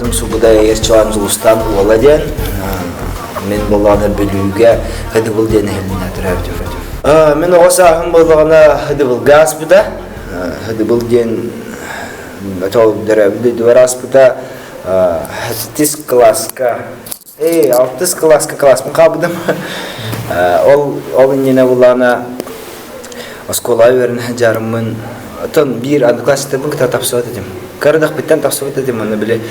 Аатым Субудай Эрчилан Дьулустаан уола диэн. Мин буоллаҕына Бүлүүгэ Хыдыбыл диэн иһилинэ төрөөбүтүм. Мин оҕо сааһым буоллаҕына Хыдыбылга ааспыта. Хыдыбыл диэн төрөөбүт дойдубар ааспыта. Сэттис кылааска алтыс кылааска кылааспын хаалбытым. Ол ол иннинэ булаана оскуолаҕа үөрэнэ сылдьарыммын оттон биир одноклассниктарбын кытта тапсыбат этим. Кырадахпыттан тапсыбат этим уонна били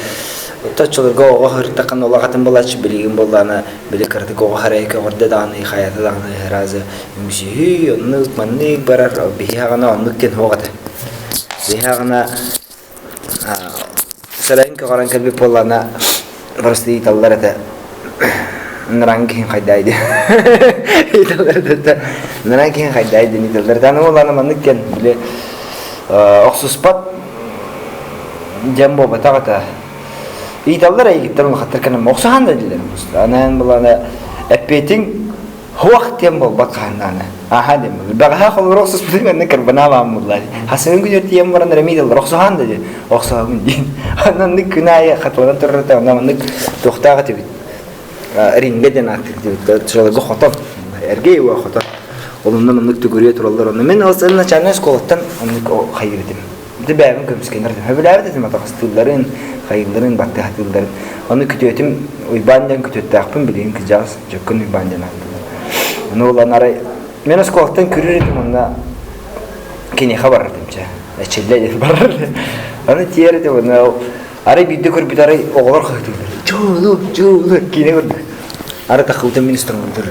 оччолорго оҕо сырыттаххына улахатын буолааччы билигин буоллаҕына били кыратык оҕо харайа көҕүрдэ даҕаны хайата даҕаны сразу үҥсүһүү оннук маннык барар биһи аҕана оннук диэн суох этэ. Биһи аҕана Сарайын көҕөрөн кэлбит буоллаҕына просто ыйыталлар этэ Ныран киһин хайдаай диэн ыйыталлар этэ Ныран киһин хайдаай диэн ыйыталлар этэ аны буоллаҕына маннык диэн били охсуспат диэн буолбатах этэ ыйыталлар эйигиттэн улахаттар кэнэн охсуһан да дииллэр анаан буоллаҕына эппиэтиҥ Хуах диэн буолбат хаһан Аха диэн буолар. Бэҕэһээ холобур охсуспутун кэннэ карбонаабаан булла. Хасыгын күнүр тиийэн баран эрэ миидаллар охсуһаан да диэн. Охсуһабын диэн. Оннук күн аайы хатыланан турар этэ. Онно маннык туохтаах этибит. Рингэ диэн ааттыыр диэбит. Чолого хотон. Эргэ уа хотон. Ол онно маннык түгүрүө тураллар. Онно мен ол начальнай школаттан оннук хайыр этим. Ити бэйэбин көмүскэнэр этим. Сөбүлээбит этим атаҕастыылларын, хайыылларын, баттыһатыылларын. Ону күтүөтүм Уйбаан диэн күтүөттээхпин билигин кыдьаҕас Дьөккөн Уйбаан диэн ааттыыллар. Ону ылан арай мен оскуолаттан күрүүр этим онно киниэхэ барар этим чэ. Эчиллэ диэн барар. Аны тиийэр этим онно арай биирдэ көрбүт арай оҕолор хаһытыыллар. Дьолу, дьолу киинэ көрдүк. Ары тахыбытым мин ыстаҥалдыр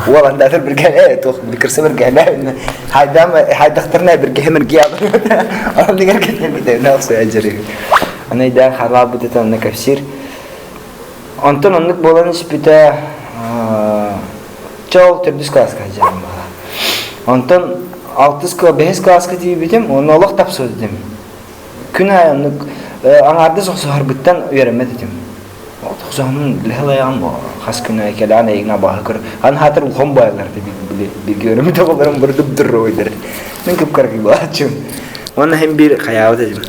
Уол андаатар биргэлээ туох кырса биргэлээ хайдаам хайдахтарына биргэһэ миргиэ оннугар кэтэн охсуйа дьарыгы аны өйдөөн халаабыт этэ онно кэпсиир онтон оннук буолан испитэ чол төрдүс кылааска сылдьарым баҕа онтон алтыс бэһис кылааска тиийбитим уонна олох тапсыбыт этим күн аайы оннук аҥаардас охсуһарбыттан үөрэммэт этим Охсоһунун лэһэлэйэҕин хас күн аайы кэлэҕин эйигин абааһы көр. Аны хаатыр улахан баайалар били бииргэ үөрэммит оҕолорум бары дыбдырровойдар. Мин кып-кыракый буолааччым. Уонна иһин биир хайаабыт этим.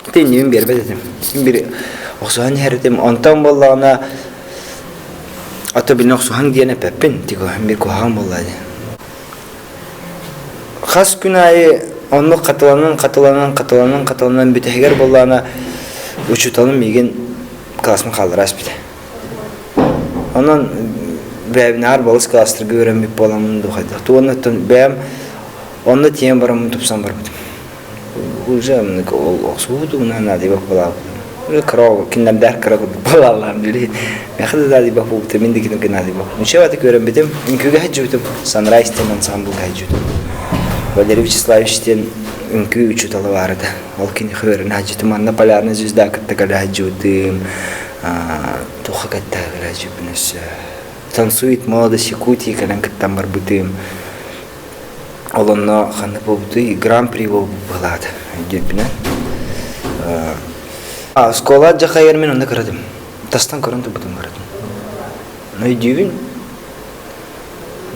Ити иннибин биэрбэт этим. Иһин биир охсуһан иһэр этим. Онтон буоллаҕына а то билин охсуһан диэн эппэппин. Тик биир куһаҕан буолла диэн. Хас күн аайы оннук хатыланан, хатыланан, хатыланан, хатыланан бүтэһигэр буоллаҕына учууталым миигин кылааспын хааллара испитэ. Онон бэйэбинээҕэр балыс кылаастарга үөрэммит буоламмын дуу хайдах. Уонна оттон бэйэм онно тиийэн бараммын тупсан барбытым. Уже оннук ол охсуһуу наадыйбат буолаабытым. Кыра кинилэрдээх кыра курдук буолааллаам били. Миэхэ да наадыйбат буолбута, мин да кинилэргэ наадыйбат. Ничего так үөрэммитим, үҥкүүгэ сылдьыбытым, Sunrise диэн ансамблга сылдьыбытым. Валерий Вячеславович диэн үҥкүү учуутала баар этэ. Ол киниэхэ үөрэнэ сылдьыбытым. Манна Полярная звезда кытта кэлэ сылдьыбытым. Туохха кытта кэлэ сылдьыбыппын өссө. Танцует молодость Якутии кэлэн кыттан барбытым. Ол онно ханнык буолбутуй Гран-при буолбут өйдүүрбүнэн. Оскуола дьахайар мин онно кыратым. Тастан көрөн турбутум барытын. Өйдүүбүн.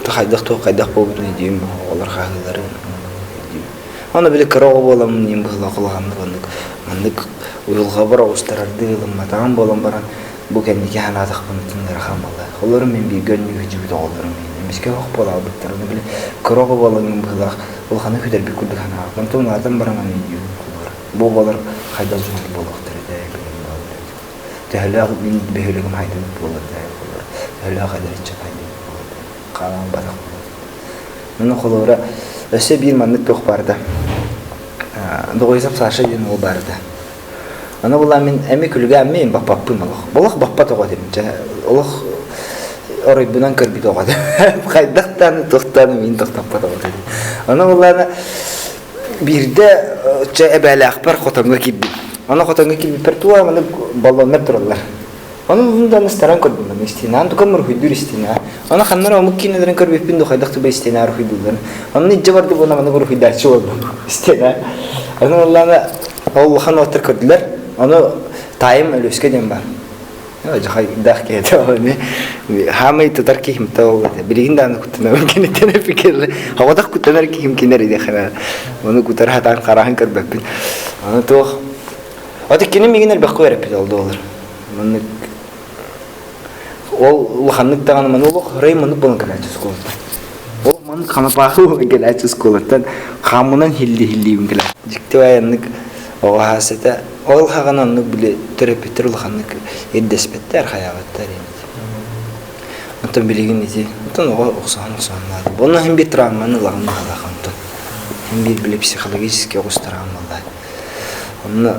Хайдах туох хайдах буолбутун өйдүүм. Оҕолор хаһыыларын өйдүүбүн. Ону били кыра оҕо буоламмын иин быһыылаах улаханнык оннук маннык уйулҕабар оҕустарардыы ылымматаҕым буолан баран бу кэнники санаатахпына ыарахан буолла. Олору мин бииргэ оонньуу сылдьыбыт оҕолорум эмискэ оһох буола хаалбыттар. Ону били кыра оҕо буолаҥҥын быһыылаах улаханы күтэрбит курдук санаабыт. Онтон улаатан баран аны өйдүүбүн холобура. Бу оҕолор хайдах дьон буолуохтара этэ билим буолар этэ. Төһөлөөх мин бөһүөлэгим хайдыбыт буолар этэ холобура. Төһөлөөх эдэр ыччат хайдыбыт буолар этэ. Хаалан батах буолар. Ону холобура өссө биир маннык туох баар да Доҕойсов Саша диэн уол баар этэ. Аны була мин эми күлүгээммин баппаппын олох. Олох баппат оҕо этим. Чэ, олох оройбунан көрбүт оҕо этим. Хайдахтааны туохтааны мин тохтоппот оҕо этим. Аны буллаана биирдэ чэ эбээлээхпэр хотоҥҥо киирдим. Аны хотоҥҥо киирбиппэр туох маны баллоннар тураллар. Ону мундан ыстаран көрдүм аны истинаан тукам уруһуйдуур истина. Аны ханнара омук киинэлэрин көрбүппүн да хайдах туба истина уруһуйдуулларын. Онно илдьэ барды буолан аны уруһуйдааччы буоллум истина. Аны уоллаана ол улахан уолаттар көрдүлэр. Ону таайым Өлүөскэ диэн баар. Дьахайдаах киһи этэ ол эмиэ. Хаамай тутар киһим та ол этэ. Билигин даҕаны куттанабын киниттэн эпикелле. Оҕотох куттанар киһим кинер диэхэ. Ону кутар хатаан хараһын көрбөппүн. Аны туох Аты кини мигин элбэххэ үөрэппит ол доллар. Маннык ол улаханнык даҕаны маны олох ырай маннык буолан кэлээччи оскуолаттан. Ол маннык ханапаахы буолан кэлээччи оскуолаттан хаамынан хилли-хиллиибин кэлээ. Дьикти айаннык оҕо хаас этэ. Ол хаҕана оннук били төрөппүттэр улаханнык ирдэспэттэр, хайаабаттар ини. Онтон билигин ити, онтон оҕо охсуһан-охсуһан наада. Онно иһин биир травманы ылаҕын баҕалаах онтон. Иһин биир били психологически оҕус травмалаах. Онно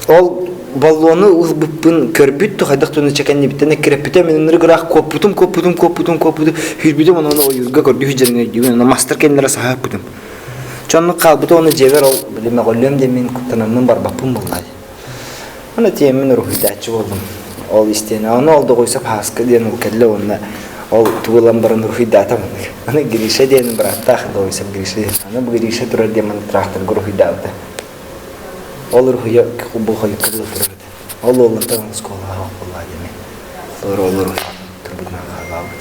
ол баллону ылбыппын көрбүт да хайдах туну чэкэннибиттэн эккирэппитэ мин ынырык ыраах куоппутум куоппутум куоппутум куоппутум сүүрбүтүм ону ону ойуурга көрдүү сылдьарын өйдүүбүн онно мастар кэннилэрэ саһааппытым дьоннук хаалбыта уонна дьиэбэр ол били мөҕүллүөм диэн мин куттанаммын барбаппын буоллаа Аны тиэммин уруһуйдааччы буоллум. Ол истиэнэ. Ону ол Доҕуйсап Һааска диэн ол кэллэ уонна ол тугу ылан баран уруһуйдаата маннык. Аны Гриша диэн бырааттаах Доҕуйсап Гриша диэн. Аны бу Гриша турар диэн маннык тракторга уруһуйдаабыта. Ол уруһуйа бу хойукка дылы турар этэ. Ол уоллартан оскуолаҕа суох буоллаҕа диэми. Олор ол уруһуй турбутунан хаалаабыт.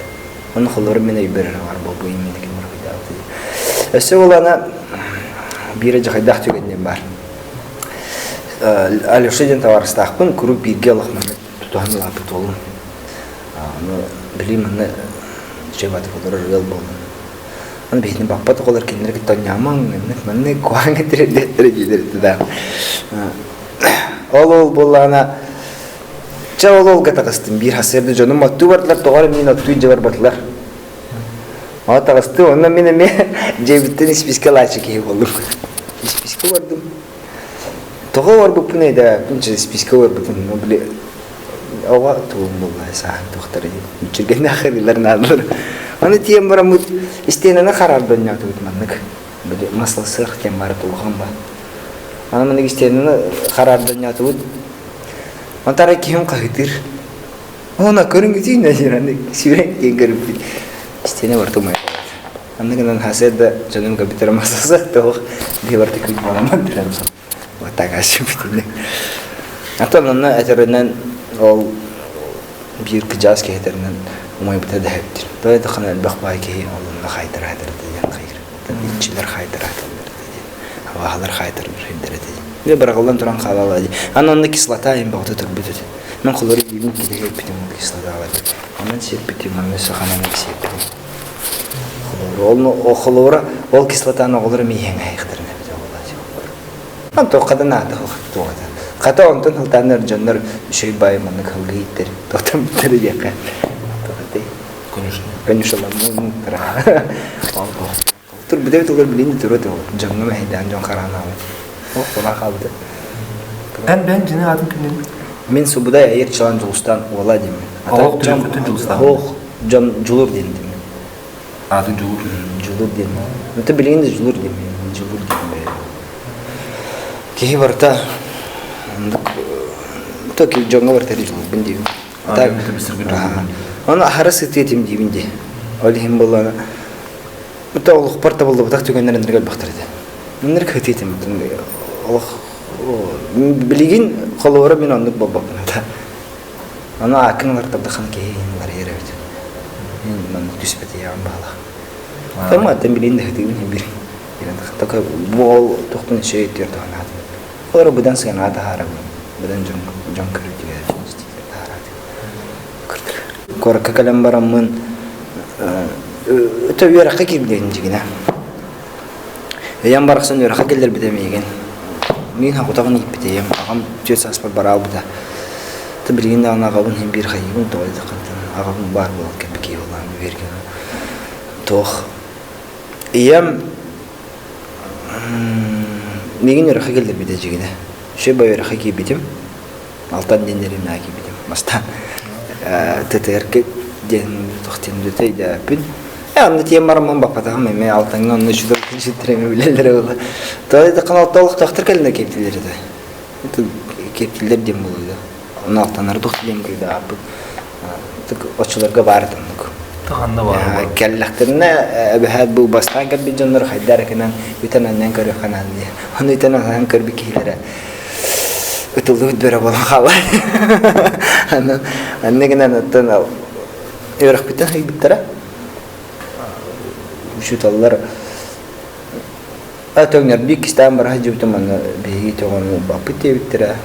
Ону холлору мин өйбөр эрэ баар буолбу именно ким уруһуйдаабыта дии. Өссө буолана биир дьахайдаах түгэн диэн баар. Алеша диэн табаарыстаахпын, куруук бииргэ олох манна тутуһан улааппыт уолум. Ону били манна дьиэ олорор ыал буоллум. Аны биһини баппат оҕолор кинилэри кытта оонньоомоҥ, маннык маннык куһаҕан кэтирэллэттэрэ дииллэр этэ да. Ол ол буоллаҕына чэ ол олга таҕыстым биир сарсыарда дьонум оттуу бардылар, тоҕо эрэ миин оттуу илдьэ барбатылар. Ол таҕыстым, онно мин эмиэ дьиэбиттэн испиискэ ылааччы киһи буоллум. Испиискэ бардым. Тоҕо барбыппын өйдөөбөппүн, чэ испиискэ барбытым. Ну, били оҕо тугум буолла сааһын туохтара дии. Мүччүргэннээх ырыылар наадалар. Аны тиийэн бараммыт истиэнэни хараарда оонньоотубут маннык. Били масло сыах диэн баара улахан ба. Аны маннык истиэнэни хараарда оонньоотубут. Онтон киһим хаһыытыыр. Уонна көрүҥүтүн диэн сүүрэн диэн көрүппүт. Истиэнэ барыта умайа Анны гынан хасыар да дьонум көбүтэрэ масаса тоох биһи барыта күн буоламмат билэн вот так асыппытын. Антон онно этэринэн ол биир кыдьаас киһи этэринэн умайбыта дэһэптир. Тоҕо даҕаны элбэх баай киһи ол онно хаайтараатар диэн хайыр. Иччилэр хаайтарааталлар диэн. Абааһылар хаайтарбыр сирдэрэ диэн. Дьэ быраҕыллан туран хаалала дии. Аны онно кислота иһин бөҕөтө турбут этэ. Мен холору илиибин китэгэ эппитим ол кислотаҕа Онон сиэппитим, онно саханан сиэппитим. Холобура, ол холобура, ол кислотаны оҕолор эмиэ иһэн аһыахтарын эбитэ буолла. Туохха да наада туох да. Хата онтон сылтааннар дьоннор үчүгэй баайы маннык сылгы ииттэр, тохтон бүттэр диэххэ. Туох Конюшня. Конюшаламмыттара. Турбута эбит олор билин да туруо этэ ол. Дьоҥҥо мэһэйдээн дьон хараан аабыт. Ол кулаа хаалбыта. Эн бэйэҥ дьиҥэ аатын кимнин? Мин Субудай Айыр Чалан Дьулустаан уола диэммин. Оһох дьон Дьулустаан. Оһох дьон Дьулур диэн диэммин. Аатын Дьулур. Дьулур диэн. Это билигин да Дьулур диэммин. Дьулур диэн Киһи барыта оннук то дьоҥҥо барыта дьулурбун диибин. Ону аһара сытыы этим диибин дии. Ол иһин буоллаҕына Ото олохпор табыллыбатах түгэннэр ынырык элбэхтэр этэ. Ынырык ытыы этим. Олох билигин холобура мин оннук буолбаппын этэ. Ону ааккын ылартардахан киһи иһин уларыйар эбит. Мин маннык түспэтийэҕим баалах. Тама аттан билигин да ытыыбын иһин бир. Только бу ол туохпун өссө өйдүөр туһанаатым. Олору быдан сыанаҕа таһаарабын. Быдан дьон дьон көрүүтүгэр таһараатым. Куоракка кэлэн бараммын өтө үөрэххэ киирдим дьигинэ. Ийэм барахсан үөрэххэ киллэрбитэ миигин. Миигин хакутаҕын ииппитэ ийэм. Аҕам түөрт сааспар бараалбыта. Та билигин даҕаны аҕабын иһин биир хайыыбын тоҕо диэтэххинэ аҕабын баар буолан кэлбит киһи буоллаҕым үөргэн. Туох ийэм миигин үөрэххэ киллэрбитэ дьигинэ. Үчүгэй үөрэххэ киирбитим. Алтан диэн дэриэбинэҕэ киирбитим. Бастаан ТТР диэн туох диэн өйдөөбүппүн. Ээ онно тиийэн бараммын баппатаҕым эмиэ Алтаҥҥа онно үчүгэй эмиэ билэллэрэ буолла. Тоҕо диэтэххинэ алта олохтоохтор кэлэннэр киэптилэр этэ. Киэптилэр диэн буолуо. Онно алтаннары туох диэн буруйдаабыт. Оччолорго баар этэ оннук. Ханна баар? Кэллэхтэринэ эбэһээт бу бастаан кэлбит дьоннор хайда эрэ гынан үтэн анньан көрүөххэ наада диye. Ону үтэн анньан көрбүт киһилэрэ ытыллыбыт бөрө буолан хаалар. Анан анны гынан оттон үөрэхпиттэн ыйбыттара. Учууталлар төҥнөрбүү иккистээн бара сылдьыбытым аны биһиги тоҕону баппыт диэбиттэрэ.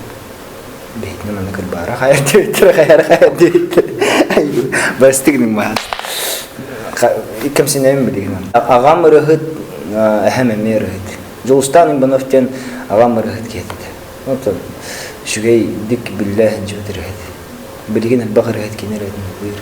Бэйэтинэ манна кырбаара хайар диэбиттэрэ хайар хайар диэбиттэрэ. Бастыгының маас. Кэмсинэбин билигин. Аҕам ырыһыт, эһэм эмиэ ырыһыт. Дьулустаан Иванов диэн аҕам ырыһыт киһи этэ. Онтон үчүгэйдик биллэ сылдьыбыт ырыһыт. Билигин элбэх ырыһыт кини ырыатын ыллыыр.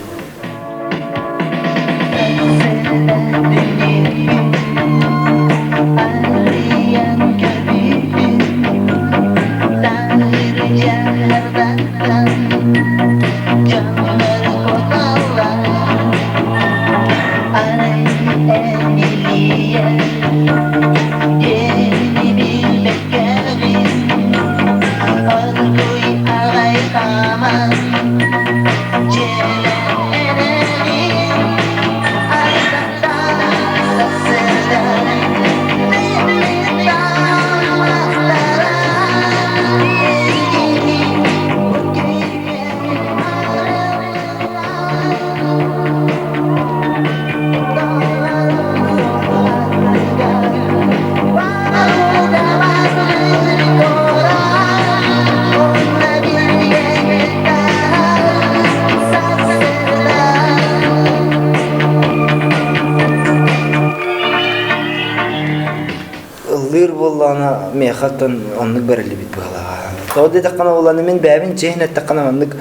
Ыллыыр буоллаҕына миэхэ оттон оннук бэриллибит быһыылааҕа. Тоҕо диэтэххинэ буоллаҕына мин бэйэбин чиэһин эттэххинэ маннык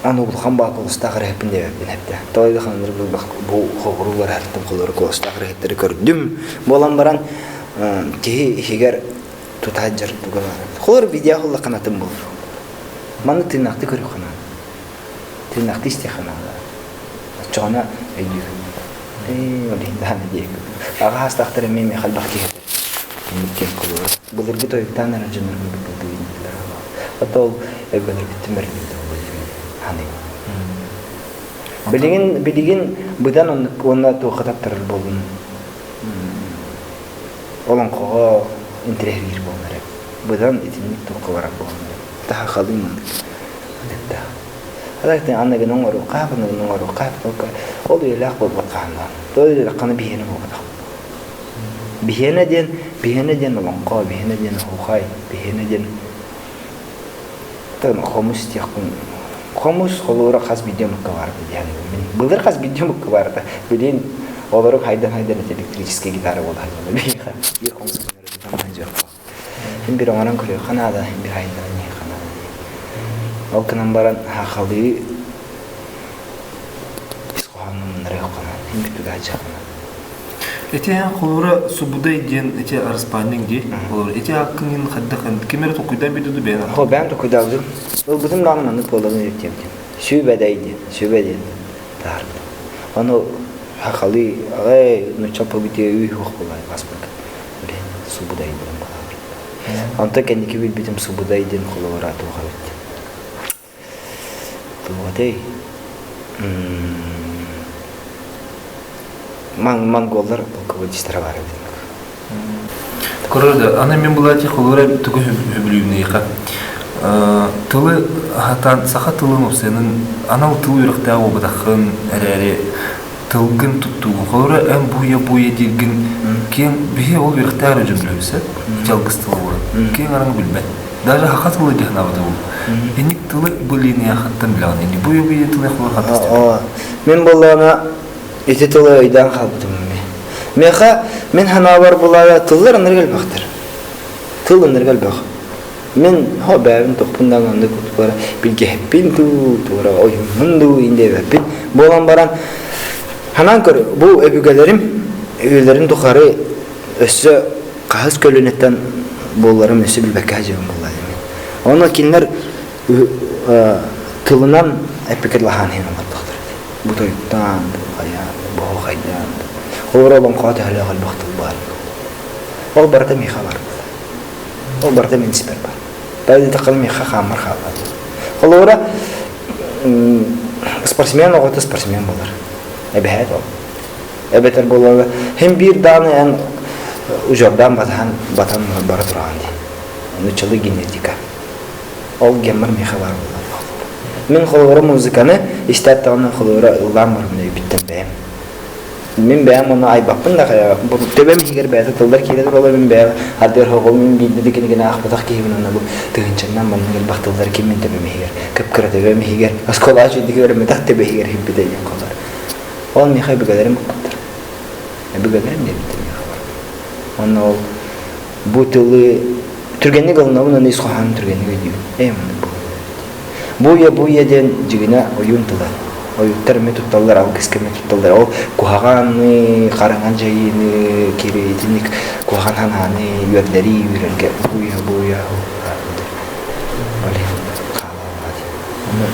Аны улахан баа куоластаах ырыһыппын диэбэппин эптэ. Тоҕо диэтэххинэ бу хоҕуруулар артым холоро куоластаах ырыһыттары көрдүм. Буолан баран киһи иһигэр тута сылдьар туга баар. Холор видео холлаххына атын буолар. Манна тыыннаахтыы көрүөххэ наада. Тыыннаахтыы истиэххэ наада. Оччоҕуна өйдүүгүн. Ээ, ол иһин даҕаны диэккин. Аҕа саастаахтар эмиэ миэхэ элбэх киһи этэр. Инник диэн холобур. Былыргы тойуктаан эрэр дьоннорго быһыылар. Ото ол өбүгэлэрбиттэн бэриллибитэ буолуо диэн саныыбын. Билигин билигин быдан оннук уонна туохха таттарар буоллун олоҥхоҕо интэриэһиргиир буолан эрэ. Быдан итинник туохха барар буолан эрэ. Таһахалыы маннык. Ытыктаах. Алайтын аныгын оҥоруохха, аныгын оҥоруохха, ол үйэлээх буолбат хаһан То үйэлэххэ биһиэнэ буолбатах. Биһиэнэ диэн, биһиэнэ диэн олоҥхо, биһиэнэ диэн оһуохай, биһиэнэ диэн хомус диэхпин хомус холуура хас биирдии омукка баарда диэн мин былыр хас биирдии омукка баарда билин олору хайдан хайдан электрическэй гитара буола биир биир хомус Мин биир оҥорон көрүөххэ наада, биир айаннаран иһиэххэ наада диэн. Ол гынан баран сахалыы ис хоһоонун муннарыахха наада, иһин бүтүгэ сылдьыахха наада. Ити эн холуура Субудай диэн ити араспаанньыҥ дии. Холуура ити ааккын хайдах ким эрэ толкуйдаан биэрдэ дуу бэйэн Хо бэйэм толкуйдаабытым. Ылбытым даҕаны маннык буоларын өйдүөбүтүм. Сүбэдэй диэн, сүбэ диэн таһаарбытым. Ону сахалыы аҕай нуучча алпабыты үй суох буолар баспыт. Блин, Субудай диэн баҕар. Онтон кэнники билбитим Субудай диэн холобура туох эбит. Туох Монголлар полководецтара баар эбит. Көрөр да, аны мен булати холобура тугу хөбүлүүнүйха. Тылы хатан саха тылын опсыянын анал тыл үөрэхтээх буолбатаххын эрээри тылгын туттуугун холобура эн буйа-буйа дииргин киэҥ биһи ол үөрэхтээх эрэ дьон билэбит сөп дьалгыс тыла буолар киэҥ араҥа билбэт даже саха тылы диэн абата бул инник тылы бу линияхаттан билэҕин ини буйа-буйа тылы холобура хаттастык Мин буоллаҕына ити тылы өйдөөн хаалбытым эмиэ. Миэхэ мин санаабар булаайа тыллар ынырык элбэхтэр. Тыл ынырык элбэх. Мин хо бэйэбин тохпун даҕаны оннук туора билгэһиппин дуу, туора ойууммун дуу индиэбэппин буолан баран санаан көр, бу өбүгэлэрим үйэлэрин тухары өссө хаһыс көлүөнэттэн буолларым өссө билбэккэ сылдьабын буолла дии мин. Онно кинилэр тылынан эппиккэ дылы иһин олордохтор бу тойуктаан, бу хайаан, бу оһуохайдаан. Холобура олоҥхоҕо төһөлөөх элбэх тыл баар. Ол барыта миэхэ баар буолла. Ол барыта мин испэр баар. Тоҕо диэтэххинэ миэхэ хааммар хаалла. Холобура, спортсмен оҕото спортсмен буолар. Эбэһээт ол. Эбэтэр буоллаҕына, һин биир даҕаны эн удьуордаан батаһан батан бара тураҕын дии. Нууччалыы генетика. Ол геммар миэхэ баар буолла. Мин холобура музыканы истээт даҕаны холобура ыллаан барбын өйбүттэн бэйэм. Мин бэйэм ону айбаппын да хайаабаппын. Бу төбөм иһигэр бэйэтэ тыллар киирэ тураллар мин бэйэм ардыгар хоҕол мин биирдэ да кинигэни аахпатах киһибин уонна бу тыһыынчаннан маннык элбэх тыллар ким мин төбөм иһигэр кып-кыра төбөм иһигэр оскуолаҕа үчүгэйдик үөрэммэтэх төбө иһигэр иһиппитэ диэн холор. Ол миэхэ өбүгэлэрим укпуттар. Өбүгэлэрим диэбиттэр миэхэ бар. Уонна ол бу тылы түргэнник ылынабын уонна ис хоһоонун түргэнник өйдүүбүн. Ээ маннык буолар. Бу үйэ, бу үйэ диэн дьигинэ ойуун тыла. Ойууттар эмиэ тутталлар, алгыска эмиэ тутталлар. Ол куһаҕаны, хараҥа дьайыыны, кириитиник, куһаҕан санааны үөрдэри үүрэргэ бу үйэ, бу үйэ ол иһин хаалаабат. Ону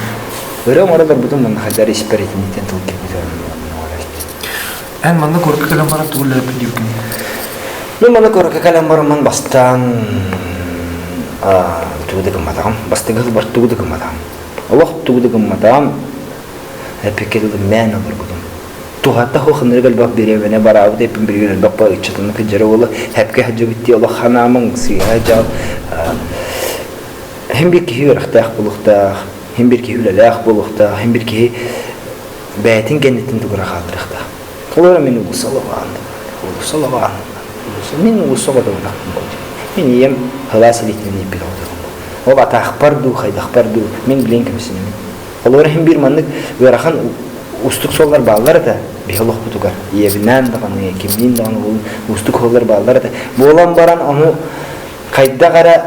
өрө оҥоро олорбутум манна хайдар испэр итинниктэн тыл кэлбит Эн манна куоракка кэлэн баран тугу үлэлэппит диэбиккиний? Мин манна куоракка кэлэн бараммын бастаан тугу да гымматаҕым. Бастакы сылбар тугу да гымматаҕым. Олох тугу да гымматаҕым. Эппиккэ дылы мээн олорбутум. Туһата суох ынырык элбэх бириэмэни бараабыт эппин билигин элбэх ба ыччатыны кыдьара уола хэпкэ сылдьыбыт дии олох ханаамаҥ сыыһа дьал Хим бир киһи үөрэхтээх буолуохтаах, хим бир киһи үлэлээх буолуохтаах, хим бир киһи бэйэтин кэнниттэн тугу эрэ хаалларыахтаах. Ол эрэ мин уулусса олоҕоон, уулусса олоҕоон, уулусса мин уулусса оҕотоҕунахпын буолдум. Мин ийэм сылаас илиитинэн ииппит оҕотоҕум. Ол атаахпар дуу, хайдахпар дуу, мин билин көмүсүнэмин. Ол иһин биир маннык ыарахан уустук суоллар бааллар этэ биһи олохпутугар. Ийэбинээн даҕаны, кимниин даҕаны уустук суоллар бааллар этэ. Буолан баран ону хайдах эрэ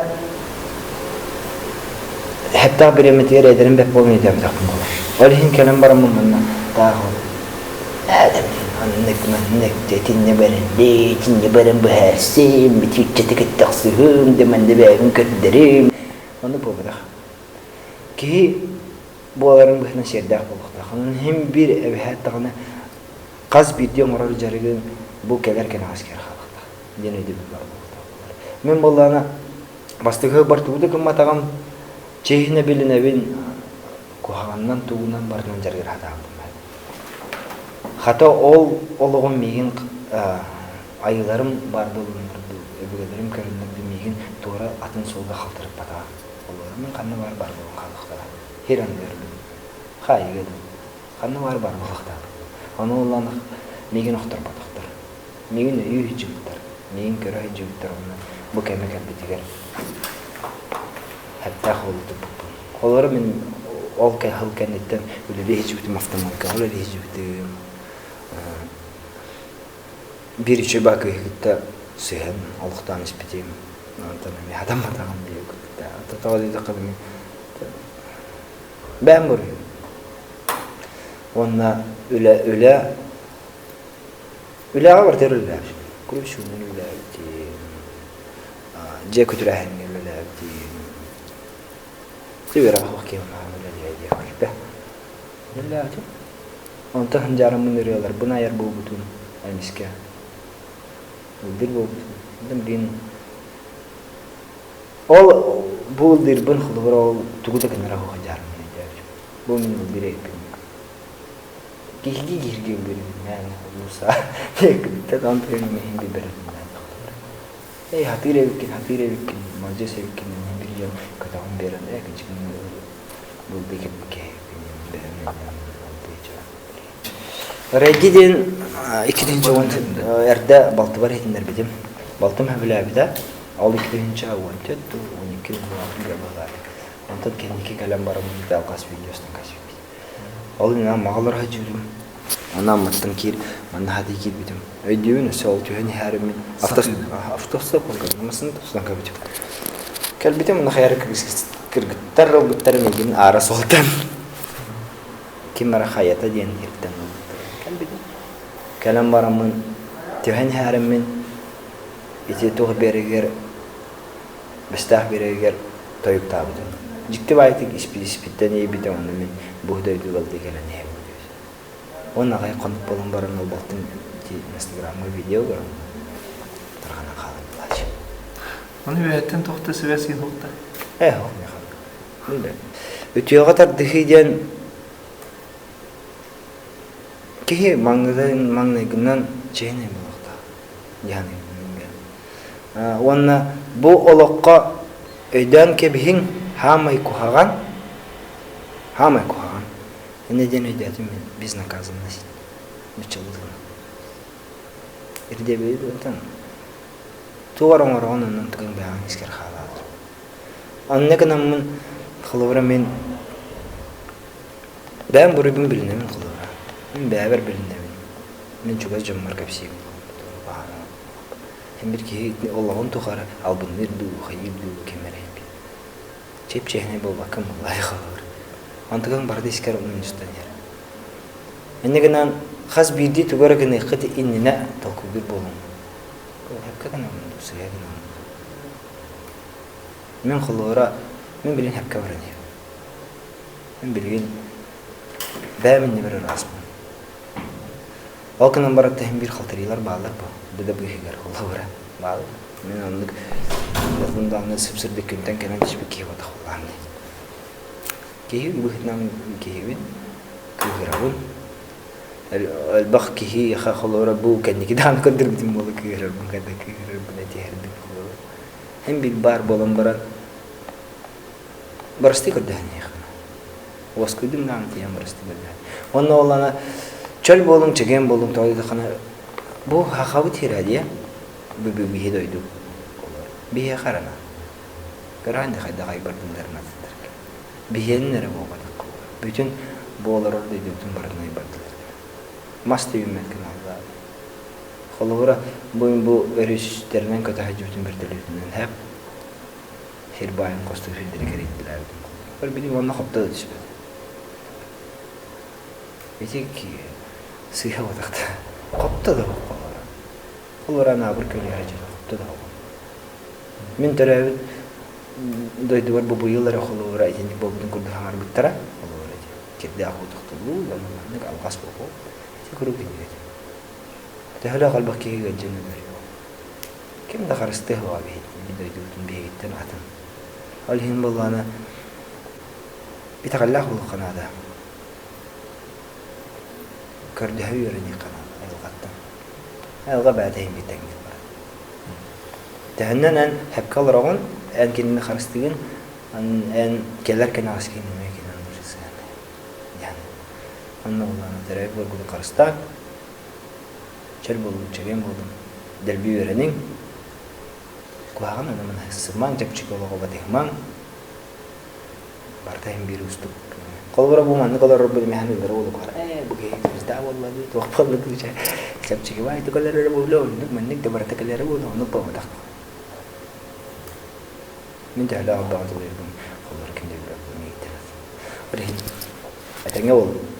Хэптээх бириэмэтигэр эдэрим бэрт буолан өйдөөбөтөхпүн буолар. Ол иһин кэлэн бараммын манна таах ол маннык маннык итиннэ баран итиннэ баран быһаарсым итиччэтэ кыттахсыһым да манна бэйэбин көрдөрүм Ону буолбатах. Киһи буоларын быһыынан сиэрдээх буолуохтаах. Онон иһин биир эбэһээт даҕаны хас биирдии оҥорор дьарыгын бу кэлэр кэнэҕэскэр хаалыахтаах диэн өйдөбүл баар буолуохтаах буолар. Мин буоллаҕына Бастакы бар тугу да гымматаҕым, чиэһинэ билинэбин, куһаҕанынан тугунан барытынан дьарыгыра сатаабытым. Хата ол олоҕум миигин айыыларым баар буоллуннар дуу, өбүгэлэрим көрүннэр дуу миигин туора атын суолга халтарыппатаҕа. Олору мин ханна баар бар буолан хаалыахтара. Хир анныгар дуу, хаайыыга дуу, ханна баар бар буолуохтаах. Ону ылан миигин охторботохтор. Миигин өйүү сылдьыбыттар, миигин көрө сылдьыбыттар уонна бу кэмэ кэлбитигэр эттээх уолу туппуппун. Олору мин ол сыл кэнниттэн үлэлии сылдьыбытым, автомойкаҕа үлэлии сылдьыбытым. Биир үчүгэй баа кыыһы кытта сыһан олохтоон испитим. Онтон эмиэ хатамматаҕым диye кытта. Тоҕо диэтэххэ мин бэйэм буруйум. Уонна үлэ үлэ Үлэҕэ барытыгар үлэлээбитим. Курусуунан үлэлээбитим, дьиэ күтүрээһиҥҥэ үлэлээбитим. Үөрэҕэ суох киһи маһын үлэлиэ диэхпэ. Үлэлээбитим. Онтон сандьаараммын ырыаларбын айар буолбутум эмискэ. Ыллыыр буолбутум. Онтон билигин ол бу ыллыырбын холобура ол тугу да гынара суох дьаарыммын өйдөөбүтүм. Бу мин ыллыыр эбиппин. Киһилии киһиргии ыллыырбын улууса кытта онтон иһин билбэрбиннээн тохтолор. Эй, хатыыр эбиккин, хатыыр эбиккин, маладьыас эбиккин, мин бир дьон көтөҕөн биэрэн, ээ, кычыгын булды кэлбит киһи бэйэм Регги диэн 2010 эрдэ балтыбар иһитиннэрбитим. Балтым сөбүлээбитэ. Ол 2014 12 Онтон кэнники кэлэн баран алгас видеостан касбит. Ол иннинэ Аммаҕа олоро сылдьыбытым. Онно Амматтан киир, манна хатыы киирбитим. Өйдүүбүн, өссө ол түһэн иһээри мин автостоп массыына тупсан кэлбитим. Кэлбитим, онно хайа эрэ кыргыттар ылбыттар миигин аара суолтан. Ким эрэ хайата диэн сиртэн ылбыттар. Кэлбитим. Кэлэн бараммын, түһэн иһээриммин ити туох биэригэр Бэстээх биэрэгигэр тойуктаабытым. Дьикти баайытык испит-испиттэн иэйбитэ уонна мин бу дойду балдыы кэлэн иһэбин диэбит. Уонна аҕай хонук буолан баран ол балтым ити инстаграмҥа видео көрөн тарҕанан хаалан былаачы. Ону үөһэттэн туохта сибээс суохта? Ээ, ол миэхэ. Билбэт. Үтүөҕэ тардыһыы диэн киһи маҥнайгынан маҥнайгынан чиэһинэй буолуохтаах. Дьаһаныы Уонна бу олоххо өйдөөн кэбиһиҥ, хаамай куһаҕан, хаамай куһаҕан. Инньэ диэн өйдөөтүм мин безнаказанность нууччалыы тылынан. Ирдэбили онтон туох эрэ оҥороҕун оннун тыгын бэйэҕин искэр хаалаалар. Онно гынаммын холобура мин бэйэм буруйбун билинэбин холобура. Мин бэйэбэр билинэбин. Мин чугас дьоммор кэпсиибин Эн бир киһи олоҕун тухары албынныыр дуу, хайыыр дуу ким эрэ чип-чиэһинэй буолбакка мыллай холобур. Онтукаҥ барыта искэр мунньустан иһэр. Инньэ гынан хас биирдии тугу эрэ гыныаххыт иннинэ толкуйдуур буолуҥ. Сөпкө гынабын дуу, сыыһа гынабын дуу. Мин холобура, мин билигин сөпкө баран иһэбин. Мин билигин бэйэм иннибэр ырааспын. Ол гынан баран иһин биир халтарыылар бааллар бу. Бу да быыһыгар холобура бааллар. Мин оннук ыллым даҕаны сып-сырдык күнтэн кэлэн түспүт киһи буолбатах буоллаҕым дии. Киһи быһыытынан киһибин, кыыһырабын. Элбэх киһиэхэ холобура бу кэнники даҕаны көрдөрбүтүм буолла кыыһырарбын когда кыыһырарбын этиһэрбин холобура. Эн биир баар буолан баран бырастыы көрдөһөн иһиэхпин. Уоскуйдум даҕаны тиийэн бырастыы көрдөһөн. Уонна ол аны чөл буолуҥ, чэгиэн буолуҥ тоҕо диэтэххинэ бу хахабыт сирэ диэ бу биһи дойду биһиэхэ эрэ Көрөөн да хайдах айбардыннарын атыттарга. Биһиэнин эрэ буолбатах. Бүтүн бу олорор дойдубутун барытын айбардылар. Мас да үүммэт гыналлар. Холобура, бу бу өрүстэринэн көтө сылдьыбытын бөртөлүөтүнэн хэп сир баайын хостуу сирдэри кэрийдилээбитим. Били уонна хопто да түспэт. Ити сыыһа буолбатах да. Хопто да холобура. Холобура анаабыр көлүөһэ дьоно хопто да холобура. Мин төрөөбүт дойдубар бу быйыл эрэ холобура итинник буолбутун курдук хаҥарбыттара. Холобура ити кирдээх уу тохтулуу, онон маннык алҕас буолуо. Ити куруук инник этэ. Төһөлөөх элбэх киһи ыалдьан өлөр Ким да харыстыа суоҕа биһиги дойдубутун биһигиттэн атын. Ол иһин буоллаҕына итэҕэллээх буолуохха наада. Көрдөһө үөрэниэххэ наада айылҕаттан. Айылҕа бэйэтэ иһин тэҥник барар. Төһөннөн эн сөпкө олороҕун, эн кинини харыстыыгын, эн кэлэр кэнэҕэски эмиэ кинини сыһыан диэн. Онно буоллаҕына төрөөбүт буоргутун харыстаан, чөл буолуҥ, чэгиэн буолуҥ, дэлби үөрэниҥ, куһаҕан онон сымаҥ, чэпчэки олоҕу батыһымаҥ, барыта иһин биир уустук. Холобура бу маннык олорорбут эмэһэн ыаллара буолуохтара. Ээ, бу киһи звезда буолла дуу, туох буолла дуу, чэ, чэпчэки баайдык өлөрөрө буолуо, оннук маннык да барыта кэлэрэ буолуо, оннук буолбатах. Мин төһөлөөх элбэҕи тулуйарбын холобура ким да билбэт миигиттэн. Ол иһин этэҥҥэ буоллун.